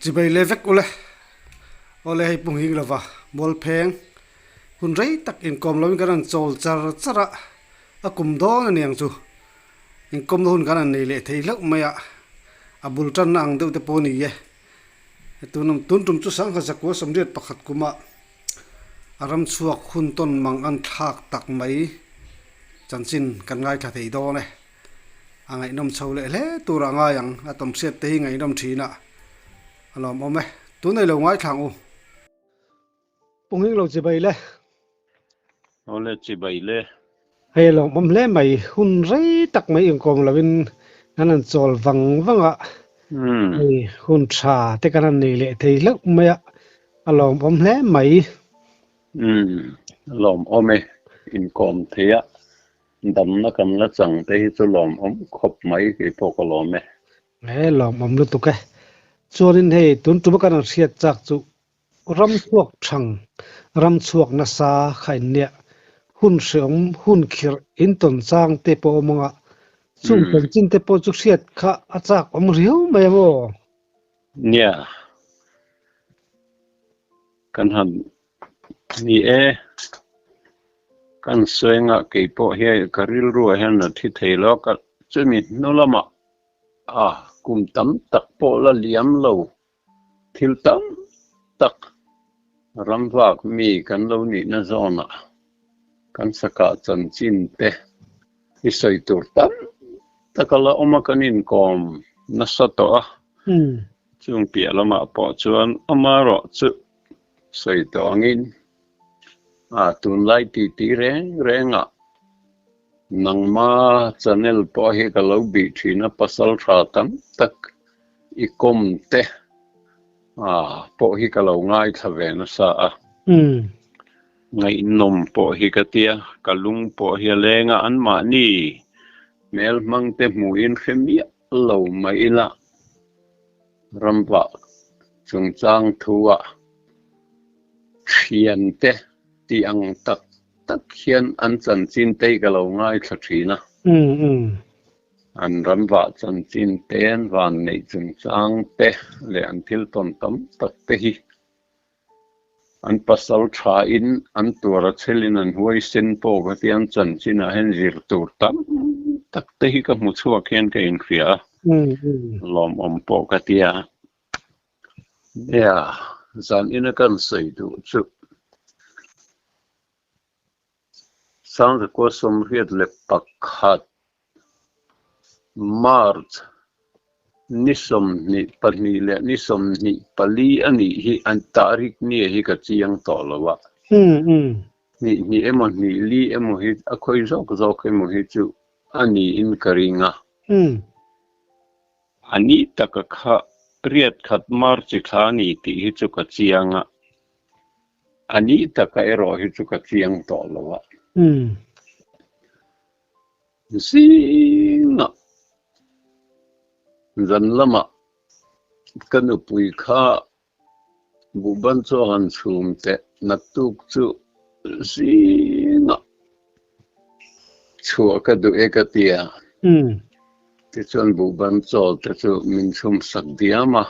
Chibai leh vek ule. Awle hei Pu Nghing lova Mualpheng hun rei tak inkawm loin kan rawn chawl char char a, a kum dawn a niang chu. Inkawmna hun kan rawn nei leh thei hlauh mai a, a bul tanna ang deuh te pawh a ni e. Tun tun tum chu Sangha Zakua Sawmriat pakhat kuma a ram chhuak hun tawn mang an thlak tak mai chanchin kan ngaithla thei dawn e. A ngaihnawm chho leh hle tur a ngai ang, a tawmhriat te hi ngaihnawm thin a, a lawmawm e. Tunei lo ngaithla ang u. Pu Nghing lo chibai le. Awle chibai le. Hei a lawmawm hle mai, hun rei tak mai inkawm lovin kan han chawl vang vang a, hei hun tha te kan han nei leh thei hlauh mai a, a lawmawm hle mai. Umm, a lawmawm e, inkawm thei a, damna kan la chang te hi chu lawmawm khawp mai kei pawh ka lawm e. He lawmawm lutuk e. Chuanin hei tun tuma kan han hriat chak chu Ram chhuak thang, ram chhuak nasa kha in nia, hun hreawm, hun khirh in tawn chang te pawh awm anga, chung chanchin te pawh chu hriat kha a chak awm riau mai ang aw. Nia, kan han ni e, kan sawi anga kei pawh hian ka rilruah hian a thi thei lo a, ka chumi hnu lamah a kum tam tak pawh la liam lo. Thil tam tak ramvak mi kan lo nihna zawnah kan sakah chanchin te i sawi tur tam tak a la awm a, kan inkawm nasa tawh a. Chung piah lamah pawh chuan amaherawh chu sawi tawh angin a tunlai titi reng rengah nangma channel pawh hi ka lo bih thin a, pasal tha tam tak I kawm te pawh hi ka lo ngaithla ve nasa a, ngaihnawm pawh hi ka tia, ka lung pawh hi a leng a, anmahni hmel hmang te hmuhin hre miah lo mai ila, ramvah chungchang thu ah thian te tih ang tak tak hian an chanchin te hi ka lo ngaithla thin a. An ram vah chanchin te, an van neih chungchang te leh an thil tawn tam tak te hi an pasal tha in an tuar a chhelin an huaisen pawh ka tia an chanchinah hian zir tur tam tak te hi ka hmu chhuak hian ka inhria a, lawmawm pawh ka tia. Nia, zan ina kan sawi duh chu. Sangzakua 21 March ni 22 leh ni 24 a nih hi an tarik nia hi ka chiang tawh lo a. Hnih hnih emaw hnih li emaw hi a khawi zawk zawk emaw hi chu a niin ka ring a. A ni taka kha riat khat March thla a ni tih hi chu ka chiang a. A ni taka erawh hi chu ka chiang tawh lo a. Zingah zan lamah ka nupui kha buhban chaw han chhum teh naktuk chu zingah chhuah ka duh e ka ti a. Tichuan buhban chaw te chu min chhum sak diam a.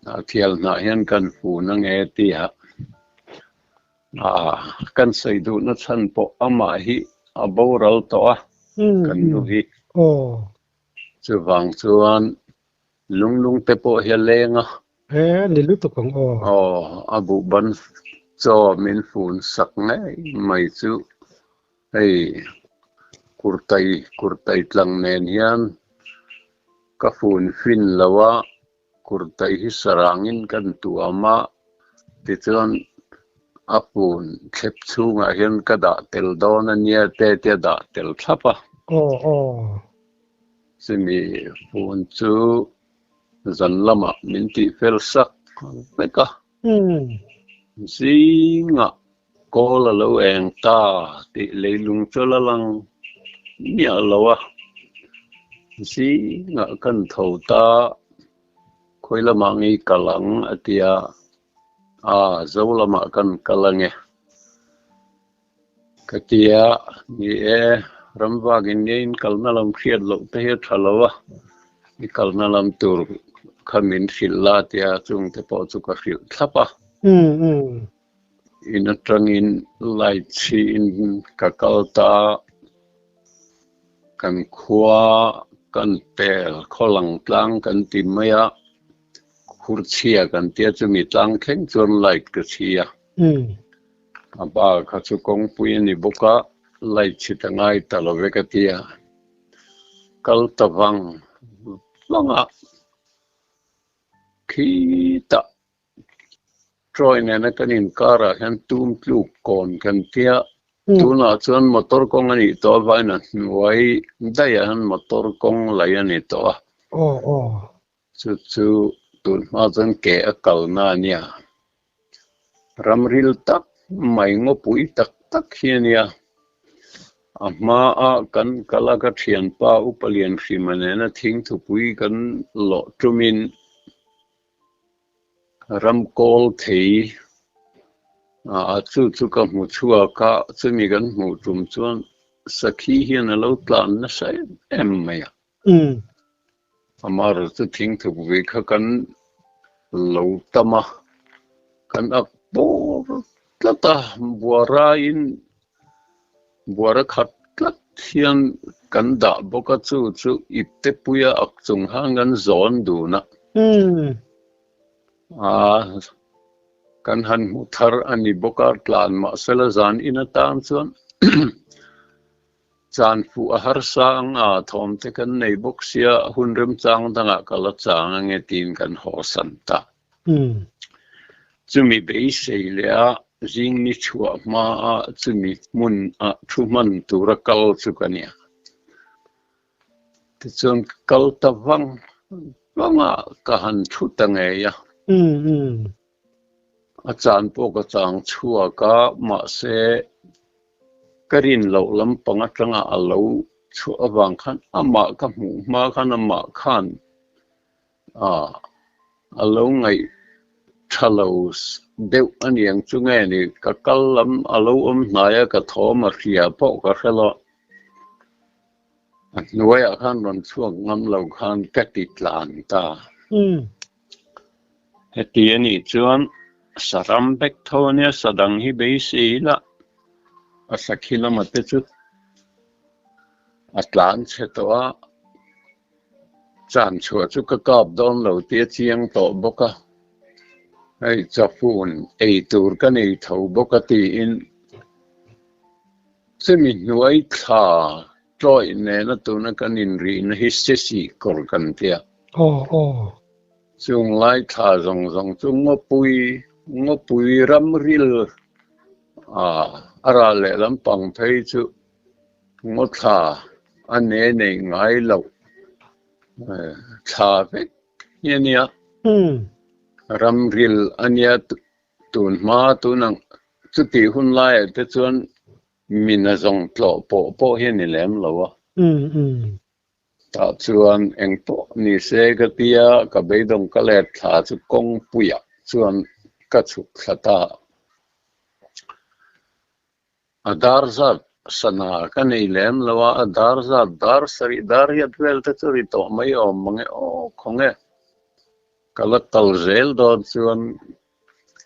A thial hnah hian kan fun ange tia kan sawi duhna chhan pawh amah hi a boral tawh a kan nu hi. Chuvang chuan lunglung te pawh hi a leng a. He ni lutuk ang aw. Aw a buhban chaw min fun sak ngei mai chu hei kurtai kurtai tlang nen hian Ka fun fin lo a, kurtai hi sarangin kan tuam a, tichuan a fun thlep chhungah hian ka dah tel dawn a nia te tia dah tel thlap a. Aw aw. Chumi fun chu zan lamah min tih fel sak vek a. Zingah kawl a lo eng ta tih leilung chu la lang miah lo a, zingah kan tho ta, khawi lamah ngei kal ang a ti a, aa zo lamah kan kal ange ka ti a, ni e, ramvak in ngeiin kalna lam hriat loh te hi a tha lo a, i kalna lam tur. kha min hrilh la tia chungte pawh chu ka hrilh thlap a. In atangin light chhiin ka kal ta a, kan khua kan pel khaw lang tlang kan ti mai a, khur chhia kan tia chumi tlang thleng chuan light ka chhi a. A ba kha chu kawngpui a ni bawk a, light chhi ta ngai ta lo ve ka ti a. Kal ta vang vang a, khitah Troy nena kan inkarah hian tum tluk kawn kan tia, tunah chuan motor kawng a nih tawh avangin a hnuai daihah hian motor kawng laih a ni tawh a. Chu chu tun hma chuan ke a kalna a nia. Ramril tak mai ngawpui tak tak hi a nia. A hmaa kan kal a ka thianpa Upa Lianhrima nena thingthupui kan lawh tumin Ram kawl thei a chu chu ka hmu chhuak a, chumi kan hmuh tum chuan sakhi hian a lo tlan nasa em em mai a. Amaherawhchu chu thingthuk vui kha kan lo tam a, kan ak bawr tlat a, buaraiin buara khat tlat hian kan dah bawk a, chu chu ipte puia ak chung khan kan zawn dun a. Aa, kan han hmu thar a ni bawk a, tlan mahsela zan in atan chuan Chan fuh a harsa ang a, thawm te kan nei bawk sia, hun remchang dangah ka la chang ange tiin kan haw san ta. Chumi beisei leh a zing ni chhuah hma a chumi hmun ah thu hman tura kal chu ka nia. Tichuan ka kal ta vang vang a, ka han thu ta ngei a. A chan pawh ka chang chhuak a, mahse ka rin loh lampang atanga a lo chhuah avang khan amah ka hmuh hma khan amah khan a lo ngaih tha lo deuh a niang chu nge ni, ka kal lam a lo awm hnai a, ka thawm a hria pawh ka hre lo. A hnuaiah khan rawn chhuak ngam lo khan ka ti tlan ta. Heti a nih chuan saram vek tho a nia, sa dang hi beisei ila a sakhi lama te chu a tlan chhe tawh a, chan chhuah chu ka kap dawn lo tih a chiang tawh bawk a, hei chafun ei tur ka nei tho bawk a tiin chumi hnuai thla tawih nena tuna kan inrihna hi sesi kawr kan tia. Aw aw. Chung lai thla zawng zawng chu ngawpui ngawpui ramril a ral leh lampang phei chu ngaw thla a ne neih ngai loh thla vek hi a nia. Ramril a nia tun hma tun ang chutih hun laiah te chuan Mina zawng tlawh pawh pawh hi a ni lem lo a. Tah chuan eng pawh ni se ka ti a, ka beidawng ka let thla chu kawngpuiah chuan ka chhuk thla ta. A dar zat sana ka nei lem lo a, a dar zat dar sarih dar riat vel te chu ri tawh mai awm mang e aw khawnge. Ka la tal zel dawn chuan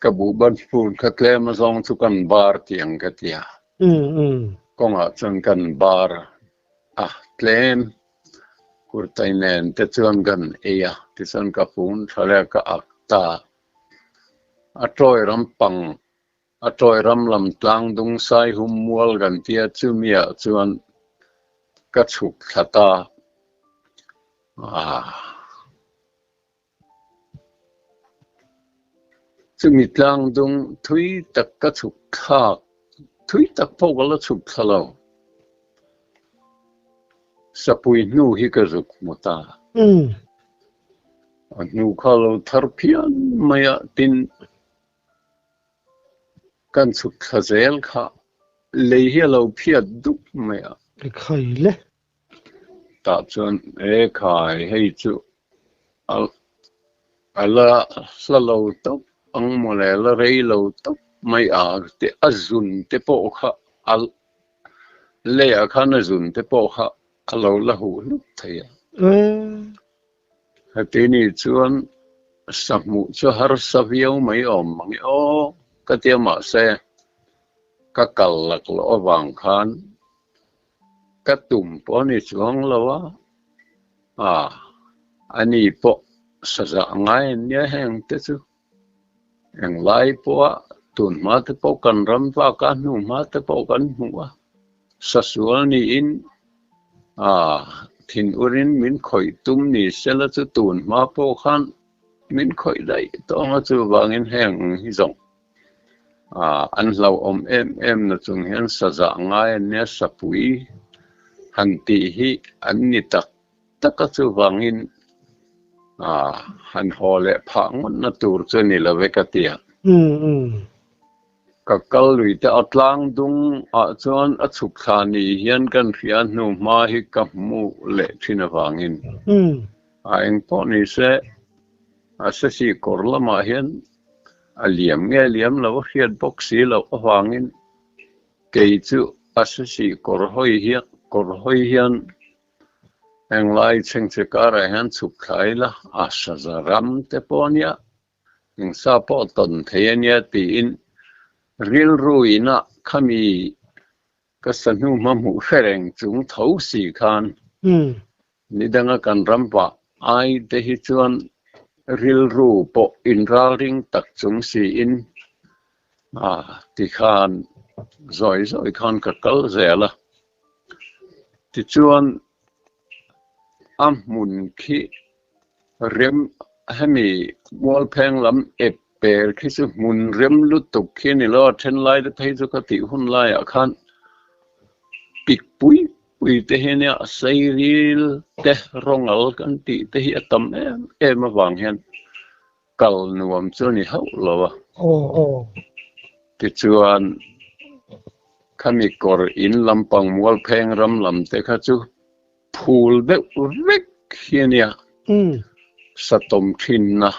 Ka buhban fur kha tlem azawng chu kan bar tih ang ka ti a. Kawngah chuan kan bar a, tlem kurtai nen te chuan kan ei a, tichuan ka fun tha leh a, ka ak ta. A tawi ram pang, a tawi ram lam tlang dung sai hum mual kan tia chumiah chuan ka chhuk thla ta. Aah. Chumi tlang dung thui tak ka chhuk thlak, thui tak pawh ka la chhuk thla lo. Sapui hnu hi ka zuk hmu ta. A hnu kha lo thar phian mai a, tin kan chhuk thla zel kha lei hi a lo phiat dup mai a. Khai le. Tah chuan e khai hei chu a la hla lo tawp ang mawle a la rei lo tawp mai a te a zun te pawh kha a leiah khan a zun te pawh kha a lo la huh hlup thei a. Heti ni chuan sa hmuh chu harsa viau mai awm mang e aw ka tia mahse ka kal laklawh avang khan ka tum pawh a ni chuang lo a, ah ani pawh sa zah ngai an nia heng te chu. Englai pawha tun hma te pawh kan ram vak a, hnu hma te pawh kan hmu a, sasual niin ah thin urin min khawih tum ni sela chu tun hma pawh khan min khawih daih tawh ang a, chuvangin heng ang hi zawng ah an hlauhawm em em na chung hian sa zah ngai an nia, sapui han tih hi an ni tak tak a, chuvangin han haw leh phah ngawtna tur chu ni lo e ka ti a. Ka kal lui te a tlang dung ah chuan a chhuk thla ni hian kan hria hnu hma hi ka hmu leh thin avangin a eng pawh ni se a sesi kawr lamah hian a liam nge liam lo a hriat bawk si loh avangin kei chu a sesi kawr hawi hian kawr hawi hian Englai chhengchhe karah hian chhuk thla ila a saza ram te pawh a nia, engsa pawh tawn thei a nia tiin rilru ina khami ka sahnu hma hmuh hre reng chung tho si khan nidanga kan ram pah ai te hi chuan rilru pawh inralring tak chung siin tikhan zawi zawi khan ka kal zel a. Tichuan a hmun khi rem hemi Mualpheng lam ep per khi chu hmun rem lutuk khi a ni lo a, then lai te phei chu ka tih hun laiah khan pik pui pui te hi ania sairil te rawngal kan tih te hi a tam em em avang hian Kal nuam chu a ni hauh lo a. Tichuan, khami kawr in lampang Mualpheng ram lam te kha chu phul deuh vek hi a nia, sa tawm thinna.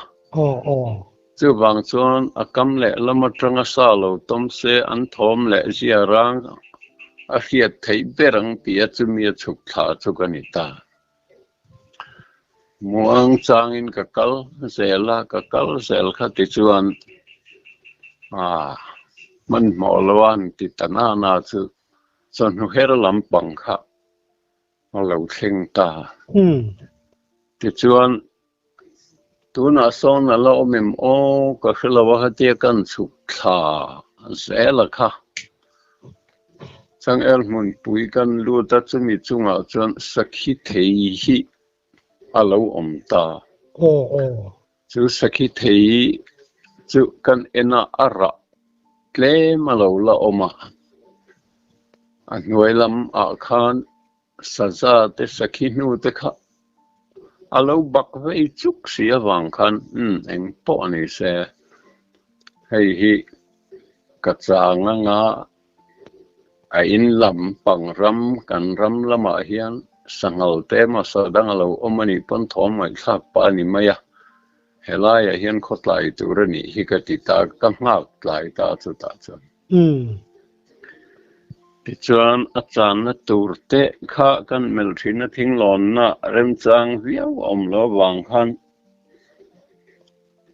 Chuvang chuan a kam leh lam atanga sa lo tawm se an thawm leh zia rang a hriat theih ber ang tih a chumi a chhuk thla chu ka ni ta. Muang changin ka kal zel a, ka kal zel kha tichuan ah hmanhmawh lo a han ti ta na na chu chawhnu her lampang kha a lo thleng ta. Tichuan tunah sawn a la awm em aw ka hre lo a hetia kan chhuk thla zel a kha. Changel hmunpui kan lut a chumi chungah chuan sakhi thei hi a lo awm ta. Chu sakhi thei chu kan en a a rah tlem a lo la awm a. A hnuai lam ah khan Saza te sakhi hnu te kha a lo bak vei chuk si avang khan umm eng pawh a ni se, hei hi ka chang anga a in lam pang ram kan ram lamah hian sanghal te emaw sa dang a lo awm a nih pawn thawm ngaihthlak pah a ni mai a, helaiah hian khawtlai tur a nih hi ka ti ta, ka nghak tlai ta chutah chuan. Tichuan, a channa tur te kha kan melh thin a, thinglawnna remchang viau a awm lo avang khan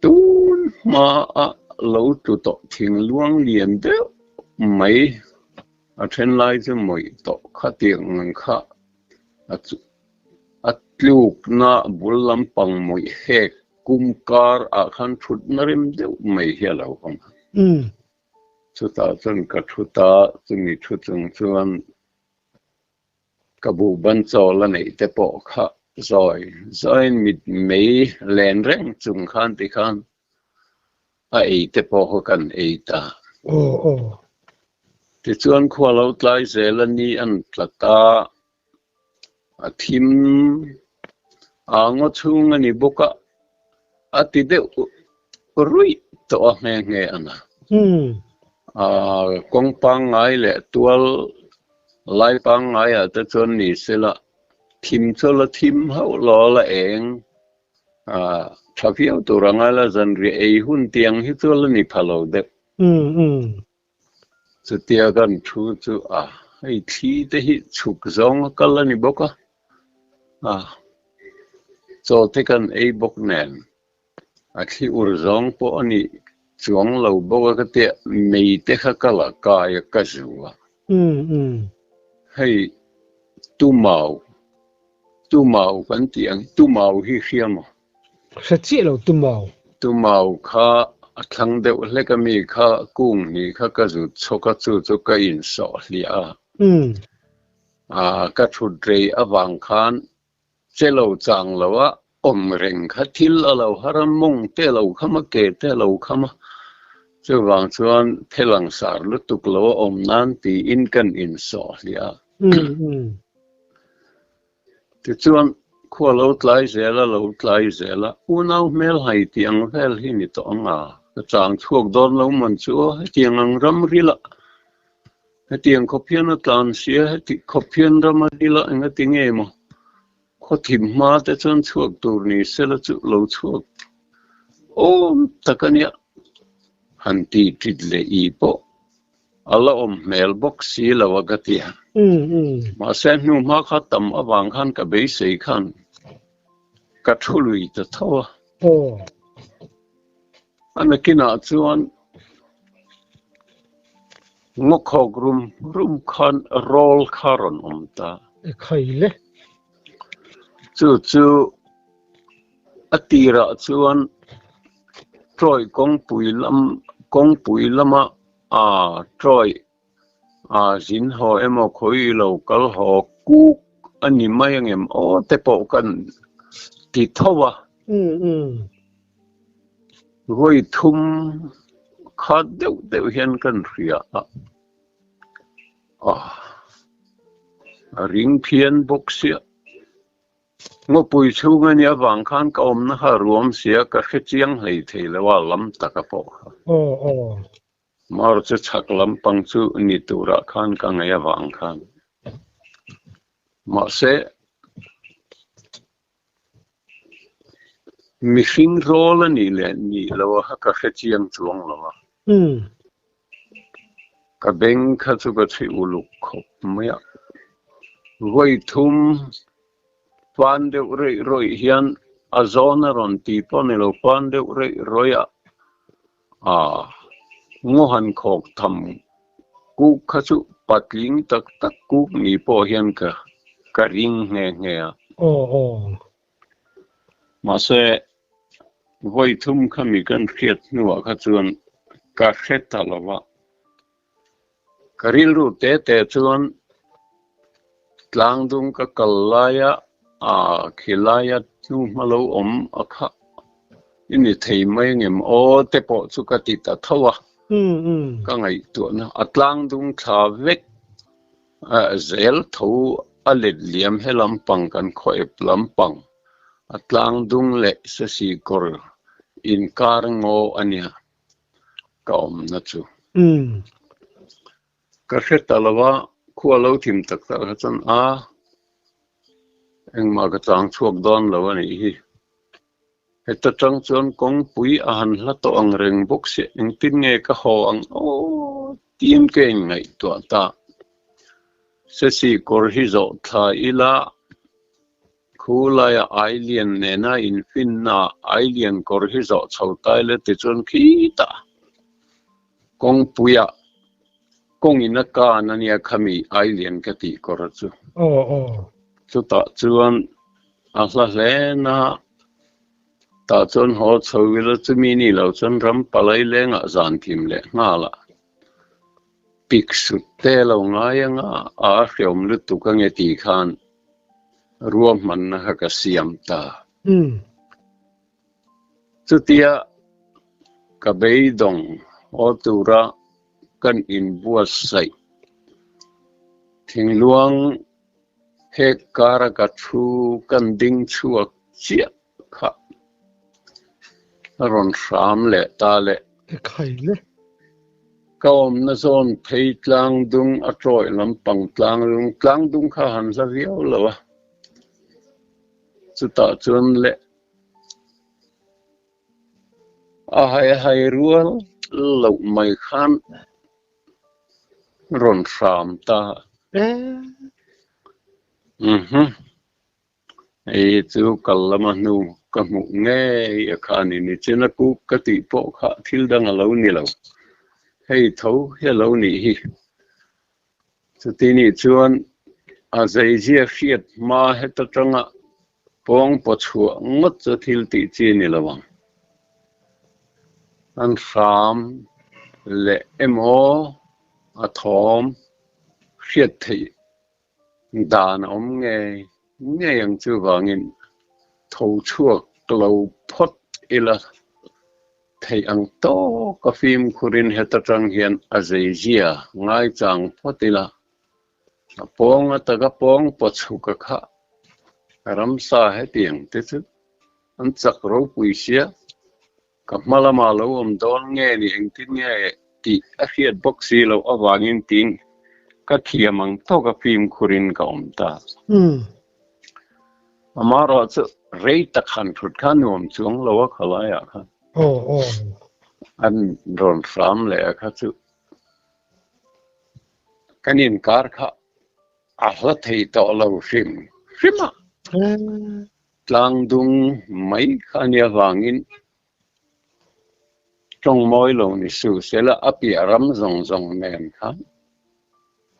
tun hmaa lo tlu tawh thingluang lian deuh mai a then lai chu mawih tawh kha tiang ang kha a tlukna bul lampang mawih hek kum kar ah khan thutna rem deuh mai hi a lo awm a. Chutah chuan ka thu ta, chumi thu chung chuan ka buhban chawl a neih te pawh kha zawi zawiin mit mei len reng chung khan tikhan a ei te pawh kha kan ei ta. Tichuan khua lo tlai zel a ni an tla ta, a thim a ngaw chhung a ni bawk a, a ti deuh ruih tawh a nghe nghe a na. Kawng pangngai leh tual lai pangngaiah te chuan ni sela thim chu la thim hauh lo la eng tha viau tur a ngai la, zanriah ei hun tiang hi chu la ni pha lo deuh. Chutia kan thu chu a hei thli te hi chhuk zawng a kal a ni bawk a, a Chaw te kan ei bawk nen a thli ur zawng pawh a nih chuang lo bawk a ka tia mei te kha ka la kai a ka zu a. Hei tumau tumau kan tih ang tumau hi hria maw? Hre chiah lo tumau. Tumau kha a thlang deuh hlek a mi kha kung hnih kha ka zut chhawk a chu chu ka insawh hliah a. Ka thut rei avang khan che lo chang lo a awm reng kha thil a lo har a, mawng te a lo kham a, ke te a lo kham a, chuvang chuan phe langsar lutuk lo a awm nan tiin kan insawh hliah a. Tichuan khua lo tlai zel a, lo tlai zel a, unau hmel hai tih ang vel hi ni tawh ang a, ka chang chhuak dawn lo man chu aw, hetiang ang ram ril a, Hetiang khawp hian a tlan sia, heti khawp hian ram a dil a, engati nge maw? Khaw thim hma te chuan chhuak tur ni sela chu lo chhuak awm tak a nia. Han ti tit leh i pawh a la awm hmel bawk si lo a ka ti a. Mahse hnu hma kha tam avang khan ka beisei khan ka thu lui ta tho a. A nakinah chuan Ngawkhawk rum rum khan rawl kha rawn awm ta. E khai le. Chu chu a tirah chuan Troy kawngpui lam kawngpui lama aa Troy aa zin haw emaw khawi lo kal haw kuk a ni mai angem aw te pawh kan ti tho a. Vawi thum khat deuh deuh hian kan hria a, a ring phian bawk sia. Ngawpui chhung a nih avang khan ka awmna kha a ruam sia, ka hre chiang hlei thei lo a, lam taka pawh kha. Mar chu chhak lampang chu ni turah khan ka ngaih avang khan. Mahse. Mihring rawl a nih leh nih lo a ka hre chiang chuang lo a. Ka beng kha chu ka chhi uluk khawp mai a. Vawi thum pan deuh reih rawih hian a zawn a rawn ti pawh ni lo, pan deuh reih rawih a aa ngaw han khawk tham kuk kha chu patling tak tak kuk ni pawh hian ka ka ring nghe nghe a. Aw aw. Mahse vawi thum kha mi kan hriat hnuah kha chuan ka hre ta lo va. Ka rilru te te chuan tlangdung ka kal laia aa khilaia hnuhma lo awm a kha i ni thei mai ngem aw te pawh chu ka ti ta tho a, ka ngaihtuahna a tlangdung thla vek zel tho a let liam he lampang kan khawep lampang a tlangdung leh sasikawr inkar ngaw a nia. ka awmna chu. Ka hre ta lo a, khua lo thim tak tak kha chuan a, engmah ka chang chhuak dawn lo a nih hi. Heta tang chuan kawngpui a han hla tawh ang reng bawk si, engtin nge ka haw ang aw tiin ka inngaihtuah ta. Sesi kawr hi zawh thla ila. Khulaia Ailian nena infinna Ailian kawr hi zawh chho tai le tichuan khitah kawngpuiah kawngin a kan a nia khami Ailian ka tih kawr chu. Chutah chuan a hla hle na tah chuan haw chho ila chumi ni lo chuan ram palai lengah zan thim leh nghal a pik sut te lo ngai anga a hreawm lutuk ange tih khan Ruahmanna kha ka siam ta. Chutia ka beidawng haw tura kan inbuatsaih thingluang hek kara ka thu kan ding chhuak chiah kha a rawn hram leh ta le. Ka awmna zawn phei tlang dung a tawih lampang tlang dung, tlang dung kha han hla viau lo a, chutah chuan le a hai hai rual loh mai khan rawn hram ta. Umm. Hei chu kal lama hnu ka hmuh ngei a kha a ni. Nichina kuk ka tih pawh kha thil dang a lo ni lo. Hei tho hi a lo nih hi. Chuti nih chuan a zeizia hriat hma heta tanga pawng paw chhuah ngawt chu thil tih chi a ni lo ang. An hram leh emaw a thawm hriat theih dan a awm ngei ngei ang chuvangin tho chhuak lo phawt ila theih ang tawk a fimkhurin heta tang hian a zeizia ngaichang phawt ila a pawng ataka pawng paw chhuk a kha ramsa hetiang te chu an chak ropui sia ka hma lamah lo awm dawn nge ni engtin nge tih a hriat bawk si loh avangin tiin ka thiam ang tawk a fimkhurin ka awm ta. Amaherawh chu rei tak han thut kha nuam chuang lo a khalaiah khan an rawn hram leh a kha chu kan inkar kha a hla thei tawh lo hrim hrim a. Tlangdung mai kha a nih avangin tawng mawi lo ni suh sela a piah ram zawng zawng nen khan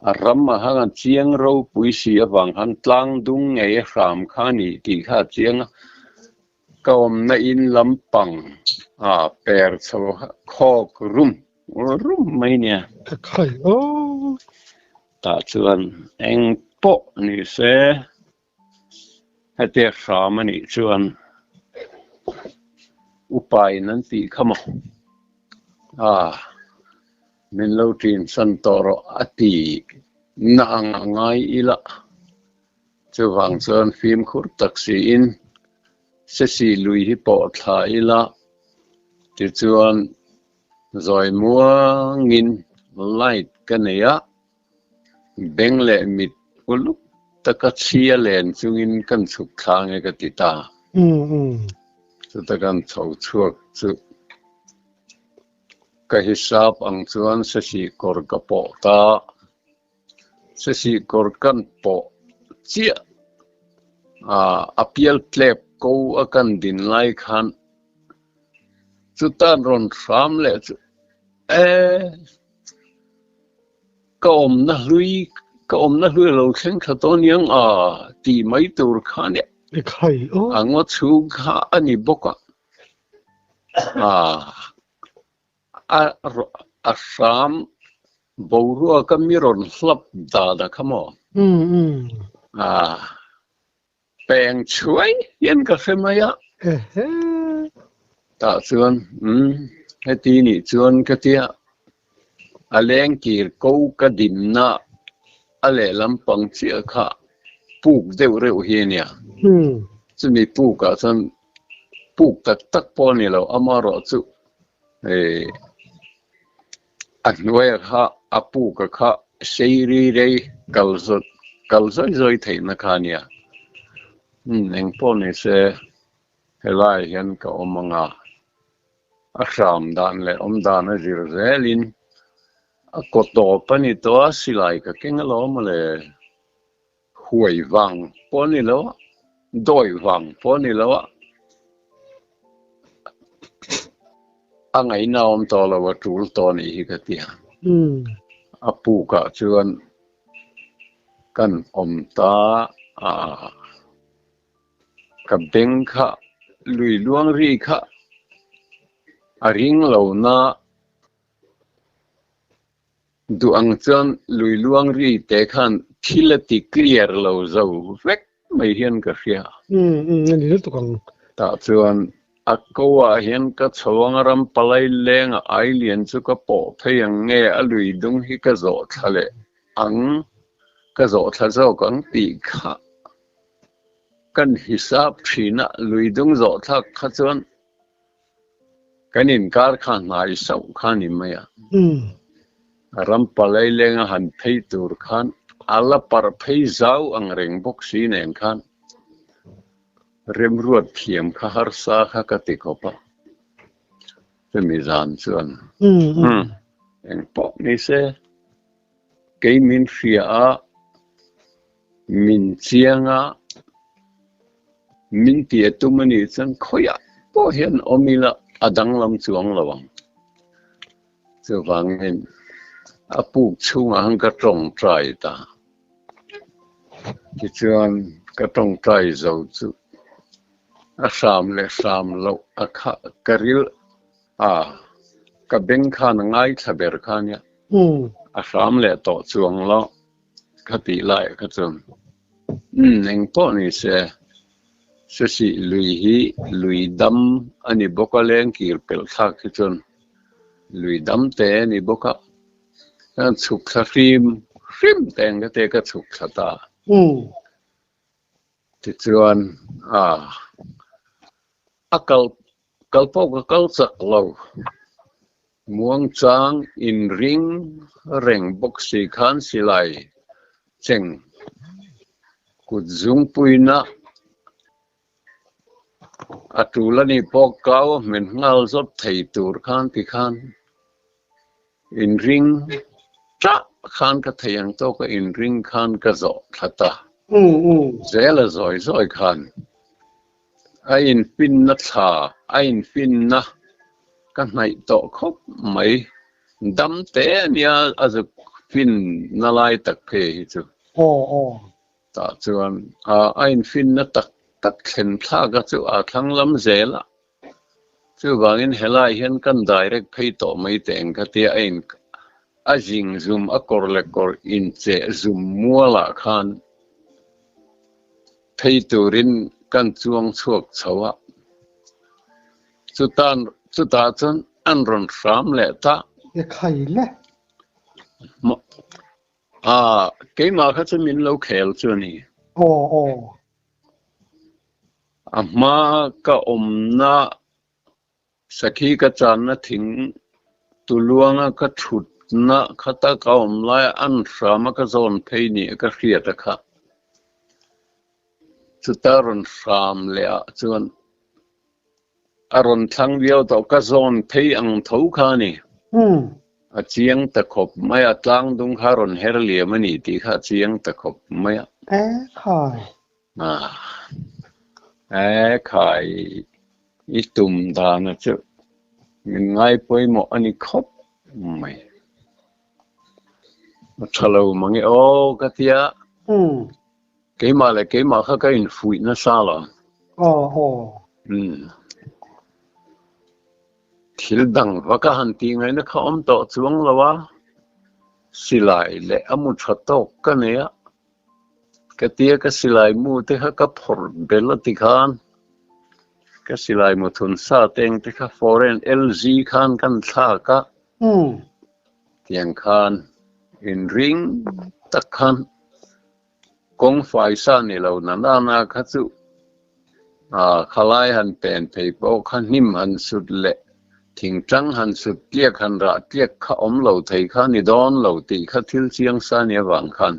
a ram a hang a chiang ropui si avang khan tlangdung ngei a hram kha a nih tih kha a chiang a, ka awmna in lampang a per chho khawk rum rum mai nia. Tah chuan eng pawh ni se. Hetia hram a nih chuan upa in an tih kha maw? Ah, min lo ṭin san tawh rawh a ti na ang a ngai ila. Chuvang chuan fimkhur tak siin Sesi lui hi pawh thla ila tichuan zawi muangin light ka nei a. Beng leh mit uluk taka chhia len chungin kan chhuk thla nge ka ti ta. Chuta kan chho chhuak chu ka hisap ang chuan sesih kawr ka pawh ta. Sesih kawr kan pawh chiah a pial tlep ko a kan din lai khan chutan rawn hram leh chu e. Ka awmna hlui, ka awmna hlui a lo thleng thla tawh aniang a tih mai tur kha nia. A ngaw chhung kha a ni bawk a. A a hram boruak a mi rawn hlap dan a kha maw? A peng chhuai hian ka hre mai a. Tah chuan umm heti nih chuan ka tia a leng kir ko ka dinna a lehlam pang chiah kha puk deuh reuh hi a nia. Chumi pukah chuan puk tak tak pawh a ni lo amaherawh chu hei A hnuaia kha a puka kha sei ri rei kal zawt kal zawi zawi theihna kha a nia. Umm engpawh ni se helaiah hian ka awm ang a, a hram dan leh awm dan a zir zelin a kaw tawp a ni tawh a, silai ka keng alawm mawle. Huai vang pawh a ni lo a, dawi vang pawh a ni lo a, a ngaihna awm tawh lo a tul tawh a nih hi ka ti a. A pukah chuan kan awm ta a, ka beng kha lui luang ri kha a ring lo na. Duh ang chuan lui luang ri te khan thil a ti clear lo zo vek mai hian ka hria. Umm a ni lutuk ang. Tah chuan a ko ah hian ka chho ang a ram palai leng a ai lian chu ka pawh phei ang nge a lui dung hi ka zawh thla leh ang ka zawh thla zawk ang tih kha kan hisap thin a lui dung zawh thlak kha chuan Kan inkar kha hnai sauh kha ni mai a. Ram palai lenga han phei tur khan a la parh phei zau ang reng bawk si nen khan remruat thiam kha harsa kha ka ti khawp a. Chumi zan chuan engpawh ni se kei min hria a, min chiang a. Min ti a tum a nih chuan khawiah pawh hian awm ila a danglam chuang lo ang. Chuvangin a puk chhungah han ka tawngtai ta. Tichuan ka tawngtai zo chu a hram leh hram loh a kha ka ril a, ka beng khan a ngaithla ber kha nia. A hram leh tawh chuang lo ka tih laiah kha chuan umm eng pawh ni se Sesih lui hi lui dam a ni bawk a lengkir pelh thlak hi chuan lui dam te a ni bawk a chuan chhuk thla hrim hrim te ang ka tia ka chhuk thla ta. Tichuan a a kal kal pawh ka kal chak lo. Muangchang inring reng bawk si khan silai cheng kut zungpuina a tul a nih pawh kau a hmen nghal zawt thei tur khan tikhan Inring tah khan ka thei ang tawk a, inring khan ka zawh thla ta. Zel a zawi zawi khan a infinna thla, a infinna ka hnaih tawh khawp mai. Dam te a nia a zuk finna lai tak phei hi chu. Tah chuan a infinna tak tak thlen thlak a chu a thlang lam zel a. Chuvangin helai hian kan direct phei tawh mai teh ang ka tia a in a zing zum a kawr leh kawr incheh zum mualah khan phei turin kan chuang chhuak chho a, chutan chutah chuan an rawn hram leh ta. E khai le. A, keimah kha chu min lo khel chu a ni. Aw aw. A hma ka awmna sakhi ka channa thing tuluanga ka thutna khata ka awm laia an hrama ka zawn phei nih ka hriat a kha. Chuta rawn hram leh ah chuan A rawn thlang viau tawh, ka zawn phei ang tho kha a ni. A chiang ta khawp mai a, tlang dung kha a rawn her liam a ni tih kha a chiang ta khawp mai a. E khai. E khai, i tum dana chu min ngai pawimawh a ni khawp mai. A tha lo mang e aw ka ti a. Keimah leh keimah kha ka infuih nasa lo. Aw aw. Umm. Thil dang va ka han tih ngaihna kha awm tawh chuang lo a, silai leh a mu tha tawk ka nei a, ka tia ka silai mu te kha ka phawrh bel a ti khan ka silai mu thun sa te ang te kha foreign LG khan kan thlak a, tiang khan inring tak khan Kawng faisa ni lo na nana kha chu khalai han pen phei pawh kha hnim han sut leh thingtang han sut tliak han rah tliak kha awm lo thei kha ni dawn lo tih kha thil chiang sa ni avang khan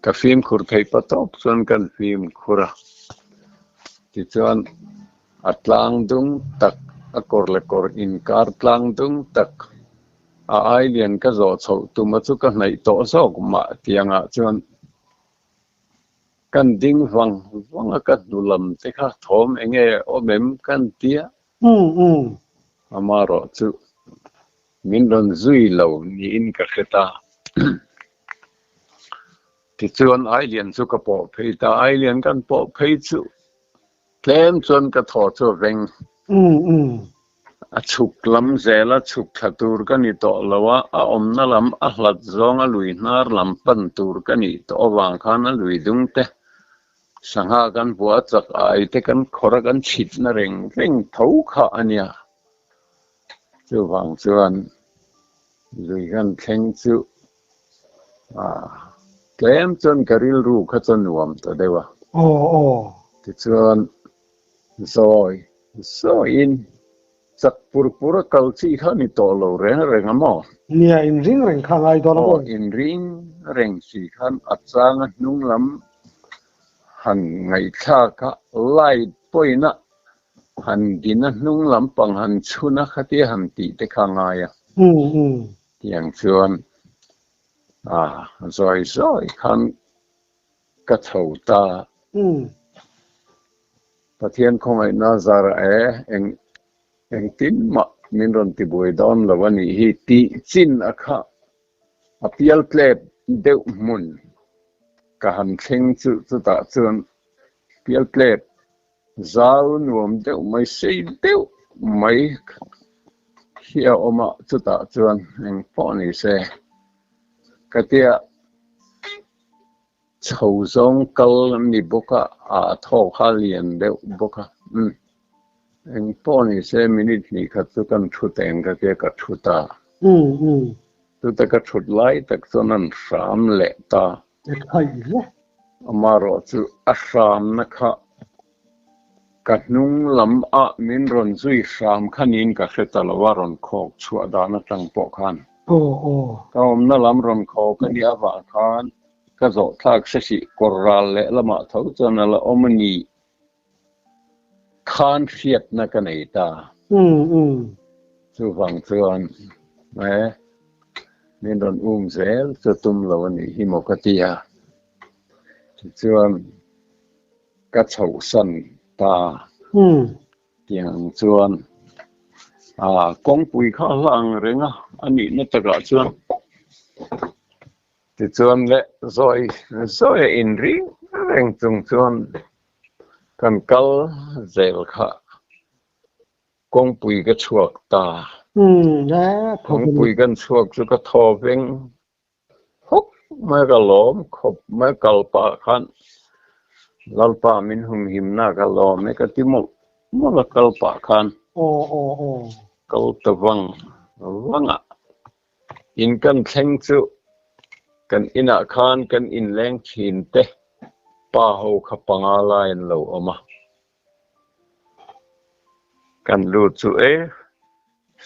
ka fimkhur thei pa tawp chuan kan fimkhur a. Tichuan a tlang dung tak a kawr leh kawr inkar tlang dung tak A ai lian ka zawh chhoh tuma chu ka hnaih tawh zawk mah tiangah chuan kan ding vang vang a, ka hnu lam te kha thawm eng nge awm em kan tia. Amarawh chu min rawn zui lo niin ka hre ta. Tichuan ai lian chu ka pawh phei ta, ai lian kan pawh phei chu Tlem chuan ka thaw chu a veng. A chhuk lam zela chhuk thla tur ka ni tawh lo a, a awmna lam a hlat zawng a lui hnar lam pan tur ka nih tawh avang khan a lui dung te, sangha kan vua chak ai te kan khawr a kan chhitna reng reng tho kha a nia. Chuvang chuan lui kan thleng chu Tlem chuan ka rilru kha chu nuam ta deuh a. Tichuan zawi zawiin chak pur pur a kal chi kha ni tawh lo reng reng a maw? Nia, inring reng kha ngai dawn a maw? Aw, inring reng si khan a changa hnung lam han ngaihthlak a, light pawhin a han din a, hnung lampang han chhun a khatia han tih te kha ngai a. Tiang chuan a zawi zawi khan Ka chho ta. Pathian khawngaihna zar e eng engtin mah min rawn ti buai dawn lo a nih hi tih chin a kha a pial tlep deuh hmun ka han thleng chu chutah chuan pial tlep zau nuam deuh mai sei deuh mai hi a awm a chutah chuan engpawh ni se ka tia. Chho zawng kal an ni bawk a, a thaw kha lian deuh bawk a. Umm. Eng pawh ni se minute hnih khat chu kan thu teng ka tia ka thu ta. Chuta ka thut lai tak chuan an hram leh ta. Amaherawh chu a hramna kha ka hnung lam ah min rawn zui hram kha niin ka hre ta lo a, rawn khawk chhuah dan atang pawh khan. Ka awmna lam rawn khawk a nih avang khan ka zawh thlak hre hrih kawr ral leh lamah tho chuan a la awm a ni khan hriatna ka nei ta. Chuvang chuan e min rawn um zel chu tum lo a nih hi maw ka ti a. Tichuan ka chhohsan ta. Tiang chuan ah kawngpui kha a hla ang reng a, a nihna takah chuan tichuan le zawi zawi a inring reng chung chuan kan kal zel kha kawngpui ka chhuak ta. Kawngpui kan chhuak chu ka thaw veng Hawk mai ka lawm khawp mai kal pah khan Lalpa min humhimna ka lawm e ka ti mawlh mawlh a kal pah khan kal ta vang vang a in kan thleng chu kan inah khan kan inleng thin te pa ho kha panga lai an lo awm a. Kan lut chu e,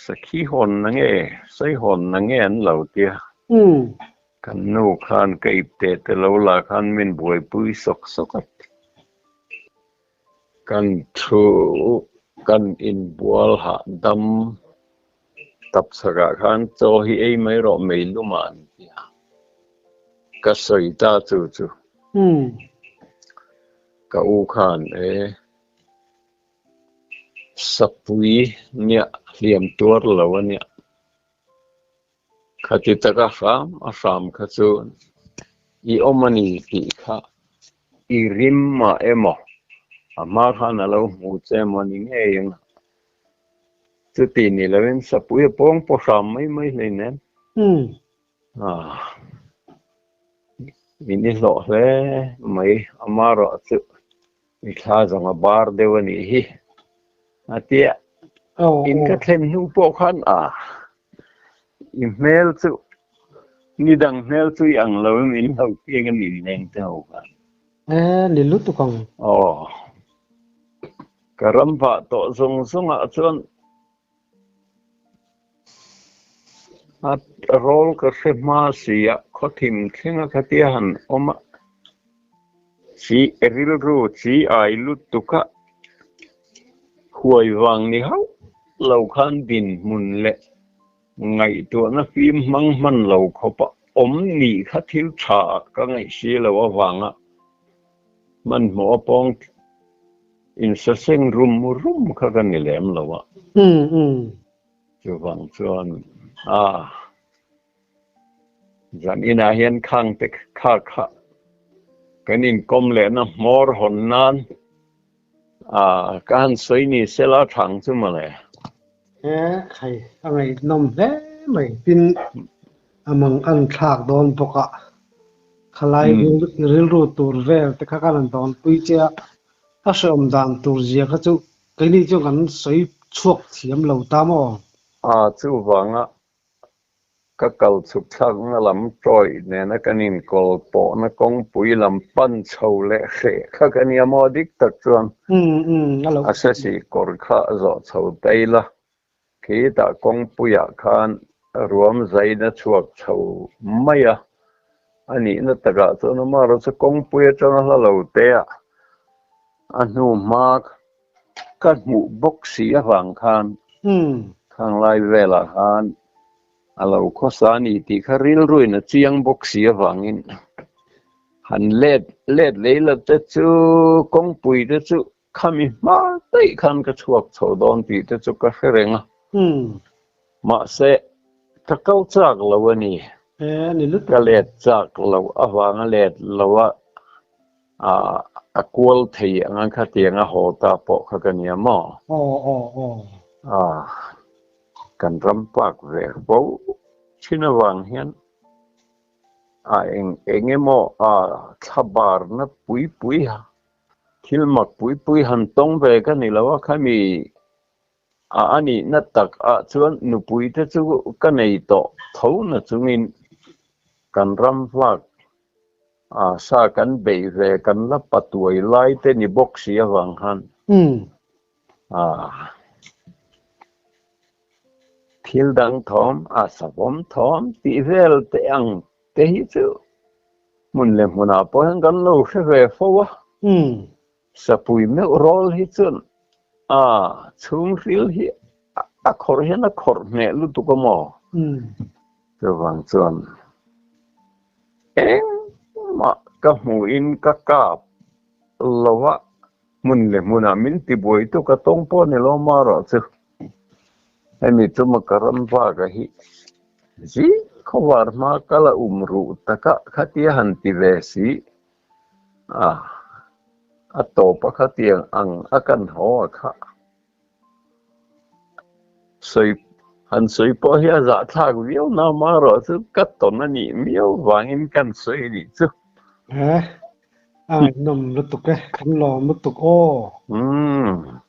sakhi hawn na nge, sawi hawn na nge an lo tia. Kan nu khan ka ipte te lo la khan min buaipui sawk sawk a. Kan thu kan inbual hah dam tap chhakah khan chaw hi ei mai rawh mei lumah an tia. Ka sawi ta chu chu. Ka u khan e sapui nia hliam tuar lo a nia. Khati taka hram a hram kha chu i awm a ni tih kha i rim mah emaw a hma khan a lo hmu che emaw ni ngei ang a. Chuti ni lovin sapui a pawng pawh hram mai mai hleinem. Min i hlawh hle mai, amaherawh chu i thla zawng a bar deuh a nih hi a tia. In ka thlen hnu pawh khan a i hmel chu ni dang hmel chu i ang lo in min lo piang a nih leng te ho khan. E, ni lutuk ang. Aw, ka ram vah tawh zawng zawngah chuan A rawl ka hre hma si a, khawthim thleng a khatia han awm a, chi rilru chi ai lutuk a, huai vang ni hauh lo khan dinhmun leh ngaihtuahna fim hmang hman lo khawp a awm nih kha thil tha ka ngaih si lo avanga hmanhmawh a pawng Insaseng rum rum kha ka ni lem lo a. Chuvang chuan a zan inah hian khang te kha kha kan inkawm lehna hmawr hawn nan a ka han sawi ni sela thang chu mawle. He khai a ngaihnawm hle mai tin a mang an thlak dawn bawk a, khalai rilru tur vel te kha kan han dawnpui che a, a hrehawm dan tur zia kha chu keini chuan kan sawi chhuak thiam lo ta maw? A chuvanga ka kal chhuk thlakna lam tawih nena kan inkawl pawhna kawngpui lam pan chho leh hreh kha ka nia maw dik tak chuan a sesi kawr kha a zawh chho daih la, khitah kawngpuiah khan ruam zaina chhuak chho mai a, a nihna takah chuan amaherawhchu chu kawngpui atanga hla lo te ah a hnu hma Ka hmuh bawk si avang khan khanglai velah khan a lo khawsa a ni tih kha rilruin a chiang bawk si avangin Han let let lei la te chu kawngpui te chu khami hma daih khan ka chhuak chho dawn tih te chu ka hre reng a. Mahse, ka kal chak lo a ni. Ka let chak lo avanga let lo a a kual thei ang a khatiang a haw ta pawh kha ka nia maw? Kan ram pak ve fo thin avang hian a eng eng emaw a thlabarna pui pui thil mak pui pui han tawng ve ka ni lo a, khami a anihna tak ah chuan nupui te chu ka nei tawh tho na chungin kan ram vak a sa kan beih ve kan la patuai lai te ni bawk si avang khan a thil dang thawm a savawm thawm tih vel te ang te hi chu hmun leh hmunah pawh hian kan lo hre ve fo a. Sapui meuh rawl hi chuan a chhungril hi a khawrh hian a khawrh hneh lutuk a maw? Chuvang chuan engmah ka hmuhin ka kap lo a, hmun leh hmunah min tibuai tu ka tawng pawh ni lo marawh chu hemi chuma ka ram vaka hi zing khawvar hma ka la um ruh taka khatia han ti ve si. A, a tawp a khatiang ang a kan haw a kha. Sawi, han sawi pawh hi a zahthlak viau na marawh chu ka tawn a nih miau vangin kan sawi a nih chu. He, a ngaihnawm lutuk e, kan lawm lutuk aw. Umm.